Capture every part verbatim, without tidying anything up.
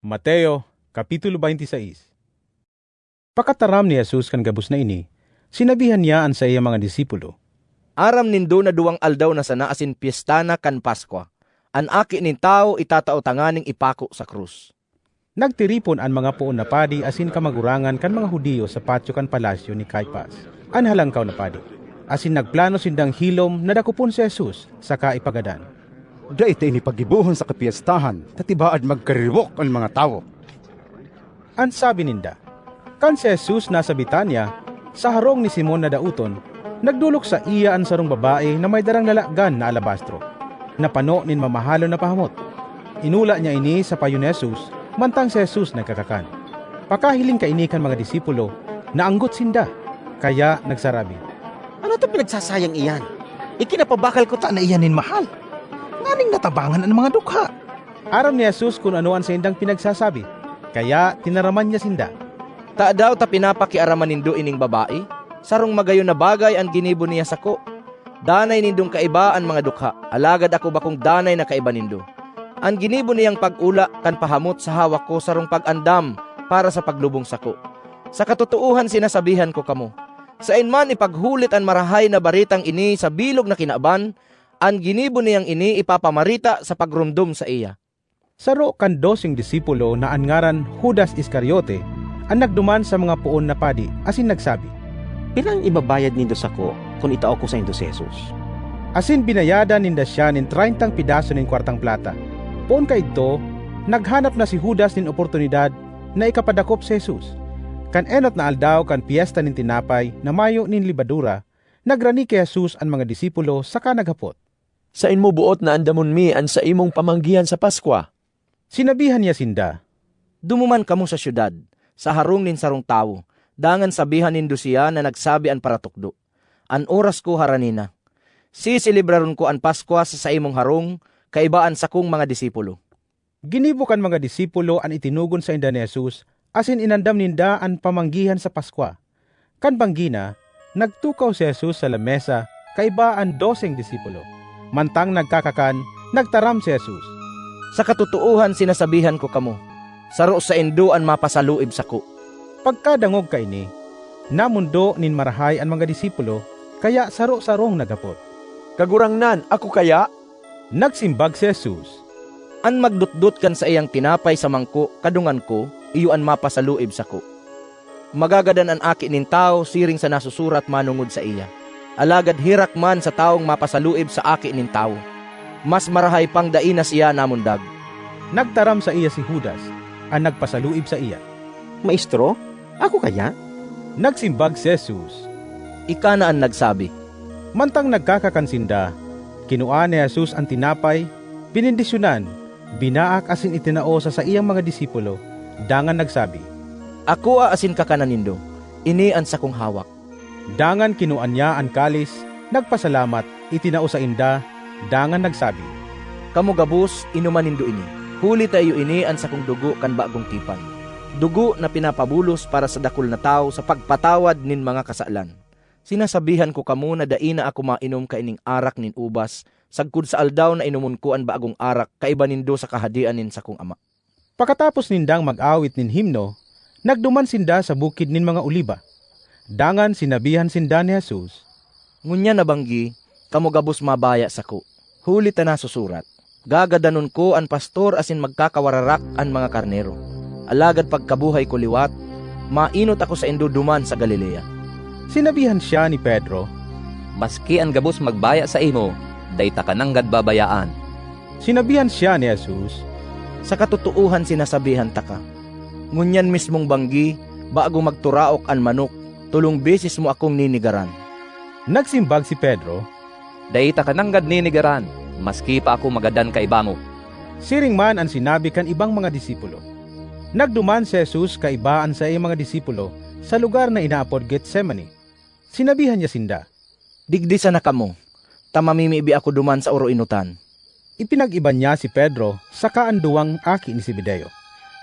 Mateo, Kapitulo twenty-six. Pakataram ni Jesus kan gabos na ini, sinabihan niya an saiyang mga disipulo, "Aram nindo na duwang aldaw na sana asin pyesta na kan Paskwa. An Aki nin Tawo itatao tanganing ipako sa krus." Nagtiripon an mga poon na padi asin kamagurangan kan mga Judio sa patyo kan palasyo ni Caifas, an halangkaw na padi, asin nagplano sindang hilom na dakopon si Jesus saka ipagadan. "Dai ta ini paggibohon sa kapyestahan, ta tibaad magkariribok an mga tawo," an sabi ninda. Kan si Jesus nasa Betania, sa harong ni Simon na daoton, nagdolok saiya an sarong babae na may darang lalagan na alabastro, na pano nin mamahalon na pahamot. Inula niya ini sa payo ni Jesus, mantang si Jesus nagkakakan. Pakahiling kaini kan mga disipulo, naanggot sinda, kaya nagsarabi, "Ano ta pinagsasayang iyan? Ikinapabakal ko ta na iyan nin mahal, nganing natabangan an mga dukha." Aram ni Jesus kun ano an saindang pinagsasabi, kaya tinaraman niya sinda, "Tadaw ta pinapakiaraman nindo ining babae? Sarong magayon na bagay an ginibo niya sako. Danay nindong kaiba an mga dukha, alagad ako bakong danay na kaiba nindo. An ginibo niyang pag-ula kan pahamot sa hawak ko sarong pag-andam para sa paglubong sako. Sa katotoohan sinasabihan ko kamo, saen man ipaghulit an Marahay na Baretang ini sa bilog na kinaban, an ginibo niyang ini ipapamareta sa pagromdom saiya." Saro kan doseng disipulo na an ngaran Judas Iscariote an nagduman sa mga poon na padi asin nagsabi, "Pirang ibabayad nindo sako kun itao ko saindo si Jesus?" Asin binayadan ninda siya nin treyntang pedaso nin kwartang plata. Poon kaidto, naghanap na si Judas nin oportunidad na ikapadakop si Jesus. Kan enot na aldaw kan Pyesta nin Tinapay na Mayo nin Lebadura, nagrani ki Jesus an mga disipulo saka naghapot, "Saen mo boot na andamon mi an saimong pamanggihan sa Paskwa?" Sinabihan niya sinda, "Dumuman kamo sa syudad, sa harong nin sarong tawo, dangan sabihan nindo siya na nagsabi an paratukdo, 'An oras ko harani na. Seselebraron ko an Paskwa sa saimong harong kaiba an sakong mga disipulo.'" Ginibo kan mga disipulo an itinugon sainda ni Jesus asin inandam ninda an pamanggihan sa Paskwa. Kan banggi na, nagtukaw si Jesus sa lamesa kaiba an doseng disipulo. Mantang nagkakakan, nagtaram si Jesus, "Sa katotoohan sinasabihan ko kamo, saro saindo an mapasaluib sako." Pagkadangog kaini, namondo nin marahay an mga disipulo, kaya saro-sarong naghapot, "Kagurangnan, ako kaya?" Nagsimbag si Jesus, "An magdotdot kan saiyang tinapay sa mangko kadungan ko, iyo an mapasaluib sako. Magagadan an Aki nin Tawo siring sa nasusurat manongod saiya. Alagad herak man sa tawong mapasaluib sa Aki nin Tawo! Mas marahay pang dai na siya namundag." Nagtaram saiya si Judas, an nagpasaluib saiya, "Maestro, ako kaya?" Nagsimbag si Jesus, "Ika na an nagsabi." Mantang nagkakakan sinda, kinua ni Jesus an tinapay, benendisyonan, binaak asin itinao sa saiyang mga disipulo, dangan nagsabi, "Akoa asin kakanan nindo; ini an sakong hawak." Dangan kinua niya an kalis, nagpasalamat, itinao sainda, dangan nagsabi, "Kamo gabos, inoma nindo ini, huli ta iyo ini an sakong dugo kan bagong tipan, dugo na pinapabulos para sa dakul na tawo sa pagpatawad nin mga kasalan. Sinasabihan ko kamo na dai na ako mainom kaining arak nin ubas sagkod sa aldaw na inomon ko an bagong arak kaiba nindo sa Kahadean nin sakong Ama." Pakatapos nindang mag-awit nin himno, nagduman sinda sa Bukid nin mga Oliba. Dangan sinabihan sinda ni Jesus, "Ngunyan na banggi, kamo gabos mabaya sako, huli ta nasusurat, 'Gagadanon ko an pastor asin magkakawararak an mga karnero.' Alagad pagkabuhay ko liwat, mainot ako saindo duman sa Galilea." Sinabihan siya ni Pedro, "Maski an gabos magbaya saimo, dai taka nanggad babayaan." Sinabihan siya ni Jesus, "Sa katotoohan sinasabihan taka, ngunyan mismong banggi, bago magturaok an manok, tolong beses mo akong ninigaran." Nagsimbag si Pedro, "Dai taka nanggad ninigaran, maski pa ako magadan kaiba mo." Siring man an sinabi kan ibang mga disipulo. Nagduman si Jesus kaiba an saiyang mga disipulo sa lugar na inaapod Getsemani. Sinabihan niya sinda, "Digdi sana kamo, ta mamimibi ako duman sa oroenotan." Ipinag-iba niya si Pedro saka an duwang aki ni Zebedeo.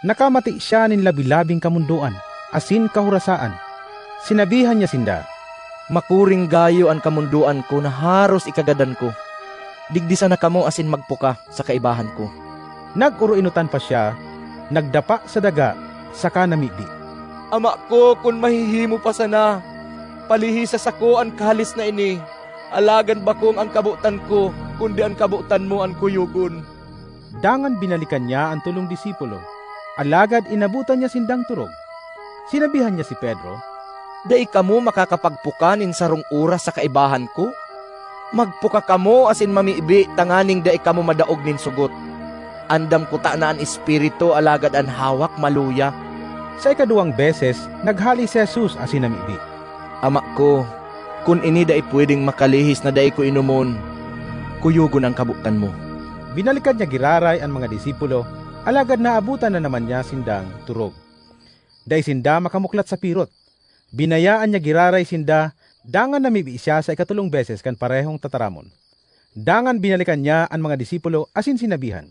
Nakamati siya nin labi-labing kamondoan asin kahorasaan. Sinabihan niya sinda, "Makuring gayo an kamondoan ko na haros ikagadan ko. Digdi sana kamo asin magpuka sa kaibahan ko." Nag-oroenotan pa siya, nagdapa sa daga, saka namibi, "Ama ko, kun mahihimo pa sana, palihisa sako an kahalis na ini, alagad bakong an kabotan ko, kundi an kabotan mo an kuyogon." Dangan binalikan niya an tolong disipulo, alagad inabotan niya sindang turog. Sinabihan niya si Pedro, "Dai kamo makakapagpuka nin sarong oras sa kaibahan ko? Magpuka kamo asin mamibi tanganing dai kamo madaog nin sugot. Andam kuta na an espiritu, alagad an hawak maluya." Sa ikaduwang beses, naghale si Jesus asin namibi, "Ama ko, kun ini dai pwedeng makalihis na dai ko inomon, kuyogon an kabotan mo." Binalikan niya giraray an mga disipulo, alagad naabotan na naman niya sindang turog. Dai sinda makamuklat sa pirot. Binayaan niya giraray sinda, dangan namibi siya sa ikatolong beses kan parehong tataramon. Dangan binalikan niya an mga disipulo asin sinabihan,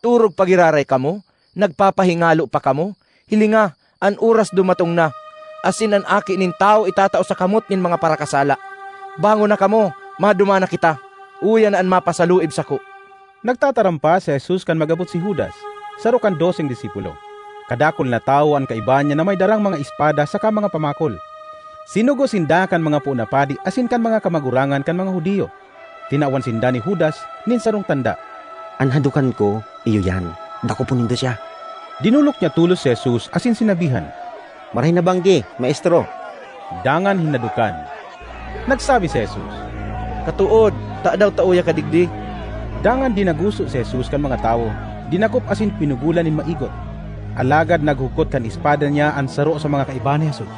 "Torog pa giraray kamo? Nagpapahingalo pa kamo? Hilinga, an oras dumatong na, asin an Aki nin Tawo itatao sa kamot nin mga parakasala. Bangon na kamo, maduman na kita. Uya na an mapasaluib sako." Nagtataram pa si Jesus kan mag-abot si Judas, saro kan doseng disipulo. Kadakul na tawo an kaiba niya na may darang mga espada saka mga pamakol. Sinugo sinda kan mga poon na padi asin kan mga kamagurangan kan mga Judio. Tinawan sinda ni Judas nin sarong tanda. "An hadokan ko, iyo iyan. Dakopon nindo siya." Dinolok niya tolos si Jesus asin sinabihan, "Marahay na banggi, Maestro." Dangan hinadokan. Nagsabi si Jesus, "Katood, tadaw ta uya ka digdi?" Dangan dinaguso si Jesus kan mga tawo, dinakop asin pinugolan nin maigot. Alagad naghukot kan espada niya an saro sa mga kaiba ni Jesus,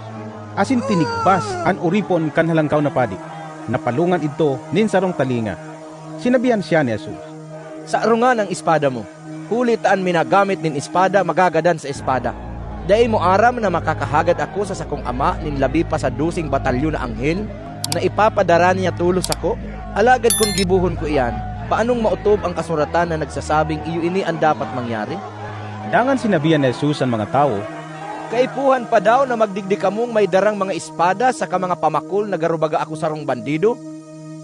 asin tinigbas an oripon kan Halangkaw na Padi. Napalongan idto nin sarong talinga. Sinabihan siya ni Jesus, "Sarongan an espada mo, huli ta an minagamit nin espada magagadan sa espada. Dai mo aram na makakahagad ako sa sakong Ama nin labi pa sa doseng batalyon na anghel na ipapadara niya tolos sako? Alagad kun gibohon ko iyan, paanong maotob an kasuratan na nagsasabing iyo ini an dapat mangyari?" Dangan sinabihan ni Jesus an mga tawo, "Kaipuhan pa daw na magdigdi kamong may darang mga espada saka mga pamakol na garo baga ako sarong bandido?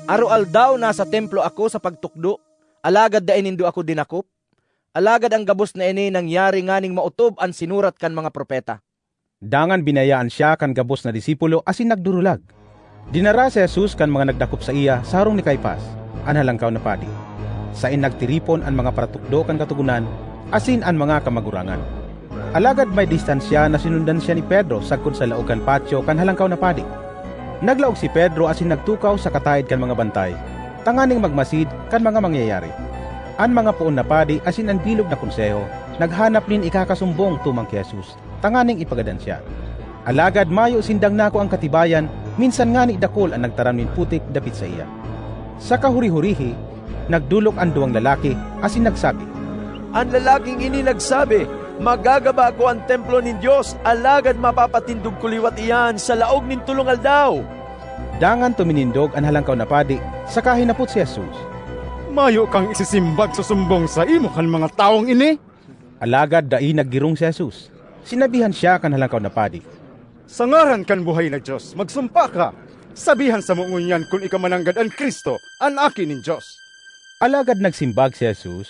Aroaldaw nasa Templo ako sa pagtukdo, alagad dai nindo ako dinakop. Alagad an gabos na ini nangyari nganing maotob an sinurat kan mga propeta." Dangan binayaan siya kan gabos na disipulo asin nagdurulag. Dinara si Jesus kan mga nagdakop saiya sa harong ni Caifas, an Halangkaw na Padi. Saen nagtiripon an mga paratukdo kan Katogonan asin an mga kamagurangan. Alagad may distansya na sinundan siya ni Pedro sagkod sa laog kan patyo kan Halangkaw na Padi. Naglaog si Pedro asin nagtukaw sa kataed kan mga bantay, tanganing magmasid kan mga mangyayari. An mga poon na padi asin an bilog na konseho naghanap nin ikakasumbong tumang ki Jesus, tanganing ipagadan siya. Alagad mayo sindang nakuang katibayan, minsan ngani dakul an nagtaram nin putik dapit saiya. Sa kahuri-hurihi, nagdolok an duwang lalaki asin nagsabi, "An lalaking ini nagsabi, 'Magagaba ko an templo nin Dios, alagad mapapatindog ko liwat iyan sa laog nin tolong aldaw.'" Dangan tuminindog an Halangkaw na Padi, saka hinapot si Jesus, "Mayo kang isisimbag sa sumbong saimo kan mga tawong ini?" Alagad dai naggirong si Jesus. Sinabihan siya kan Halangkaw na Padi, "Sa ngaran kan buhay na Dios, magsumpa ka! Sabihan samo ngunyan kun ika mananggad an Cristo, an Aki nin Dios." Alagad nagsimbag si Jesus,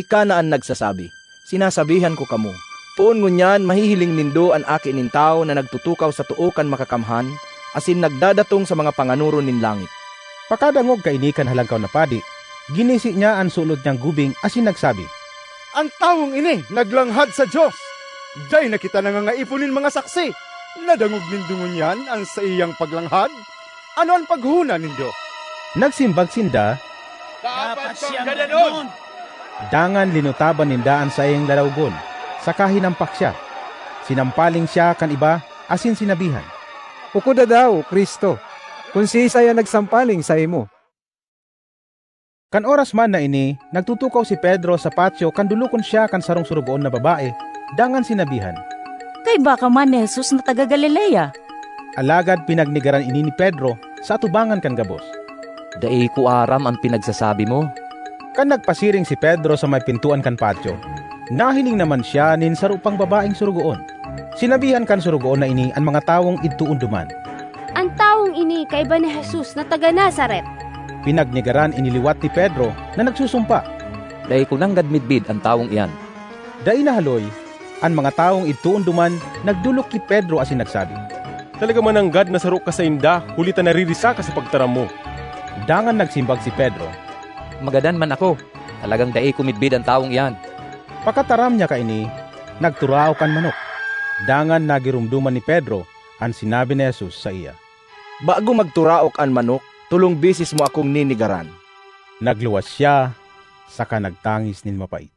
"Ika na an nagsasabi. Sinasabihan ko kamo, poon ngunyan mahihiling nindo an Aki nin Tawo na nagtutukaw sa too kan Makakamhan asin nagdadatong sa mga panganoron nin langit." Pakadangog kaini kan Halangkaw na Padi, ginisi niya an sulod niyang gubing asin nagsabi, "An tawong ini naglanghad sa Dios! Dai na kita nangangaipo nin mga saksi! Nadangog nindo ngunyan an saiyang paglanghad? Ano an paghona nindo?" Nagsimbag sinda, "Dapat siyang gadanon!" Dangan linutaban ninda an saiyang lalawogon, saka hinampak siya. Sinampaling siya kan iba asin sinabihan, "Ukoda daw, Cristo, kun siisay an nagsampaling saimo." Kan oras man na ini, nagtutukaw si Pedro sa patyo kan dolokon siya kan sarong sorogoon na babae, dangan sinabihan, "Kaiba ka man ni Jesus na taga Galilea." Alagad pinagnegaran ini ni Pedro sa atubangan kan gabos. "Dai ko aram an pinagsasabi mo." Kan nagpasiring si Pedro sa may pintoan kan patyo, nahiling naman siya nin saro pang babaeng sorogoon. Sinabihan kan sorogoon na ini an mga tawong idtoon duman, "An tawong ini kaiba ni Jesus na taga Nazaret." Pinagnegaran ini liwat ni Pedro na nagsusumpa, "Dai ko nanggad midbid an tawong iyan." Dai nahaloy, An mga tawong idtoon duman nagdolok ki Pedro asin nagsabi, "Talaga man nanggad na saro ka sainda, huli ta naririsa ka sa pagtaram mo." Dangan nagsimbag si Pedro, "Magadan man ako, talagang dai ko midbid an tawong iyan." Pakataram niya kaini, nagturaok an manok. Dangan nagiromdoman ni Pedro an sinabi ni Jesus saiya, "Bago magturaok an manok, tolong beses mo akong ninigaran." Nagluwas siya saka nagtangis nin mapait.